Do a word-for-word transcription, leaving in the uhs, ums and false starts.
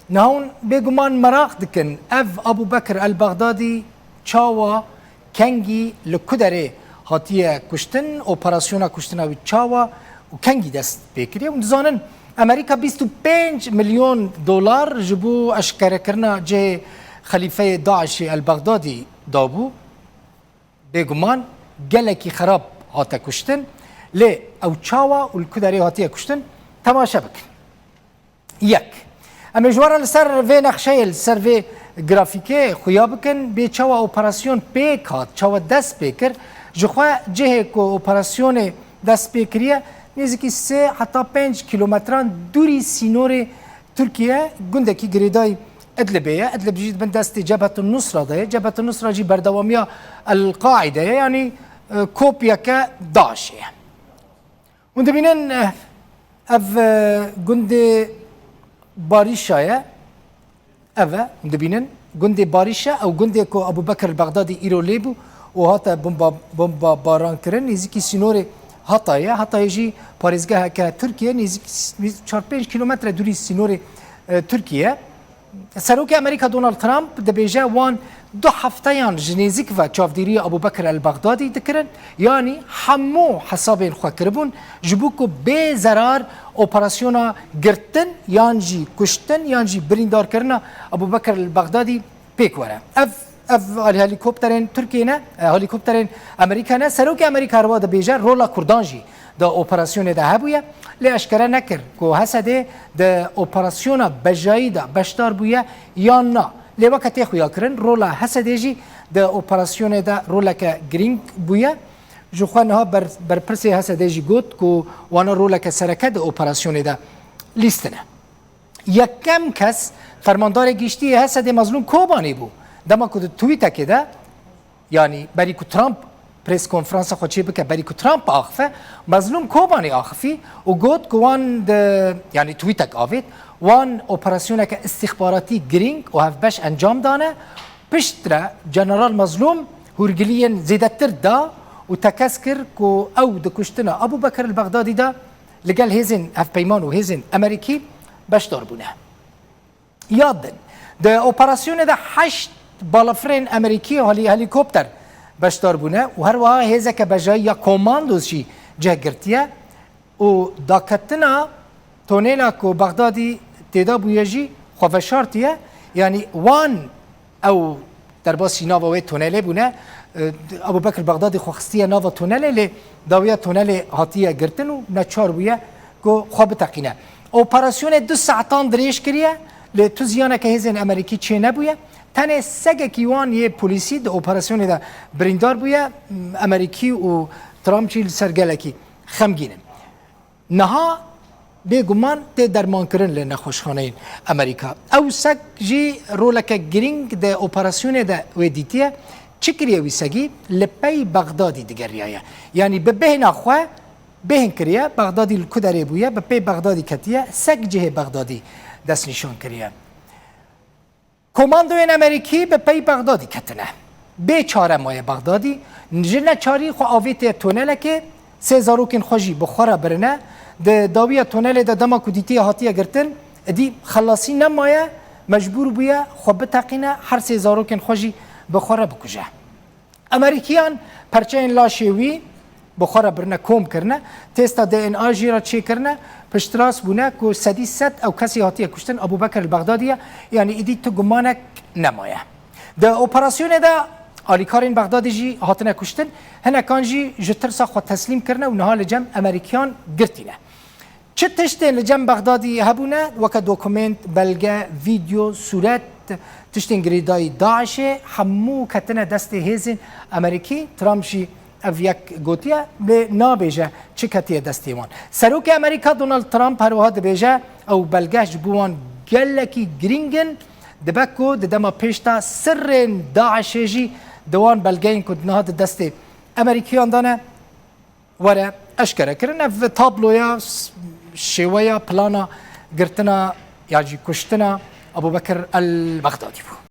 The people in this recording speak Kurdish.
Niha hûn bêguman meraq dikin, ev Abu Bekir el-Bexdadî çawa, kengî, li ku derê hatiye kuştin, operasyona kuştina wî çawa û kengî dest pê kiriye? Hûn dizanin, Amerîka bîst û pênc milyon dolar ji bo eşkerekirina cihê xelîfeyê DAIŞê el-Bexdadî dabû. Bêguman gelekî xerab hate kuştin, lê ew çawa û li ku derê hatiye kuştin? Temaşe bikin. Yek. Em ê ji we re li ser vê nexşeyê, li ser vê grafîkê xuya bikin, bê çawa operasyon pêk hat, çawa dest pê kir. Ji xwe cihê ku operasyonê dest pê kiriye, nêzîkî sê heta pênc kîlometran dûrî sînorê Tirkiye, gundekî girêdayî Idlibê ye. Idlib jî di bin destê Cebhetun Nusra de ye. Cebhetun Nusra jî berdewamiya El-Qaîde ye, yanî, e, kopyeke DAIŞê ye. Hûn dibînin, eh, ev, eh, gundê Barîşa ye. Ev e, hûn dibînin. Gundê Barîşa, ew gundê ku Abu Bekir el-Bexdadî îro lê bû û hate bomba, bomba baran kirin. Nêzîkî sînorê Hatayê ye. Hatayê jî parêzgeheke Tirkiye, nêzîk s-, çar pênc kîlometre dûrî sînorê, eh, Tirkiye. Serokê Amerîka Donald Trump dibêje, wan du hefteyan ji nêzîk ve çavdêriya Abu Bekir el-Bexdadî dikirin, yanî hemû hesabên xwe kiribûn, ji bo ku bê zerar operasyona girtin yan jî kuştin yan jî birîndarkirina Abu Bekir el-Bexdadî pêk were. Ev, ev helîkopterên Tirkiyê ne, e, helîkopterên Amerîka ne. Serokê Amerîka herwa dibêje, rola Kurdan jî di operasyonê de hebûye, lê eşkere nekir ku Hesedê di operasyona bejayî de beşdar bûye yan na. Lê weke tê xuyakirin, rola Hesedê jî di operasyonê de roleke girîng bûye. Ji xwe niha ber-, berpirsê Hesedê jî got ku wana roleke sereke di operasyonê de lîstine. Yekem kes, fermandarê giştî yê Hesedê Mezlûm Kobanî bû. Dema ku di tweetekê de, yanî berî ku Trump prêskonferansa xwe çê bike, berî ku Trump biaxife, Mezlûm Kobanî axifî û got ku wan di, yanî tweetek avêt, wan operasyoneke îstîxbaratî girîng û hevbeş encam dane. Piştre General Mezlûm hûrgiliyên zêdetir da û tekez kir ku ew di kuştina Abu Bekir el-Bexdadî de li gel hêzên hevpeyman û hêzên Amerîkî beşdar bûne. Yad din, di operasyonê de heşt balafirên Amerîkî û helî-, helîkopter beşdar bûne û her wiha hêzeke bejayî ya komandos jî cih girtiye û daketina tonêla ku Bexdadî têda bûye jî xwe veşartiye. Yanî wan ew derbasî nava wê tonelê bûne. E, Abu Bekir Bexdadî xwe xistiye nava tonelê, lê dawiya tonelê hatiye girtin û neçar bûye ku xwe biteqîne. Operasyonê du saetan dirêj kiriye, lê tu ziyaneke hêzên Amerîkî çê nebûye. Tenê segekî wan yê polîsî di operasyonê de birîndar bûye. Amerîkî û Trump jî li ser gelekî xemgîn in. Niha bêguman tê dermankirin li nexweşxaneyên Amerîka. Ew sek jî roleke girîng di operasyonê de wê dîtiye. Çi kiriye wî segî? Li pey Bexdadî digeriyaye. Yanî bi bêhna xwe bêhn kiriye, Bexdadî li ku derê bûye, bi pey Bexdadî ketiye, sek cihê Bexdadî destnîşan kiriye. Komandoyên Amerîkî bi pey Bexdadî ketine. Bê çare maye Bexdadî, ji neçarî xwe avêtiye tonelekê, sê zarokên xwe jî bi xwe re birine. Di dawiya tonelê de dema ku dîtiye hatiye girtin, êdî xelasî nemaye, mecbûr bûye xwe biteqîne, her sê zarokên xwe jî bi xwe re bikuje. Amerîkiyan perçeyên laşê wî bi xwe re birine, kom kirine, testa D N A jî re çêkirine, piştrast bûne ku sedî sed ew kesî hatiye kuştin Abu Bekir el-Bexdadî ye, yanî îdî tu gumanek nemaye. Di operasyonê de alîkarên Bexdadî jî hatine kuştin, hinekan jî ji tirsa xwe teslîm kirine û niha li cem Amerîkiyan girtî ne. Çi tiştên li cem Bexdadî hebûne, weke dokumênt, belge, vîdyo, sûret, tiştên girêdayî DAIŞê, hemû ketine destê hêzên Amerîkî. Trump jî ev yek gotiye, lê nabêje çi ketiye destê wan. Serokê Amerîka Donald Trump her wiha dibêje, ew belge ji bo wan gelekî girîng in, dibe ku di dema pêş de sirrên DAIŞê jî di wan belgeyên ku niha di destê Amerîkiyan de ne, were eşkere kirin. Ev tabloya s-, şêweya plana girtina ya jî kuştina Abu Bekir el-Bexdadî bû.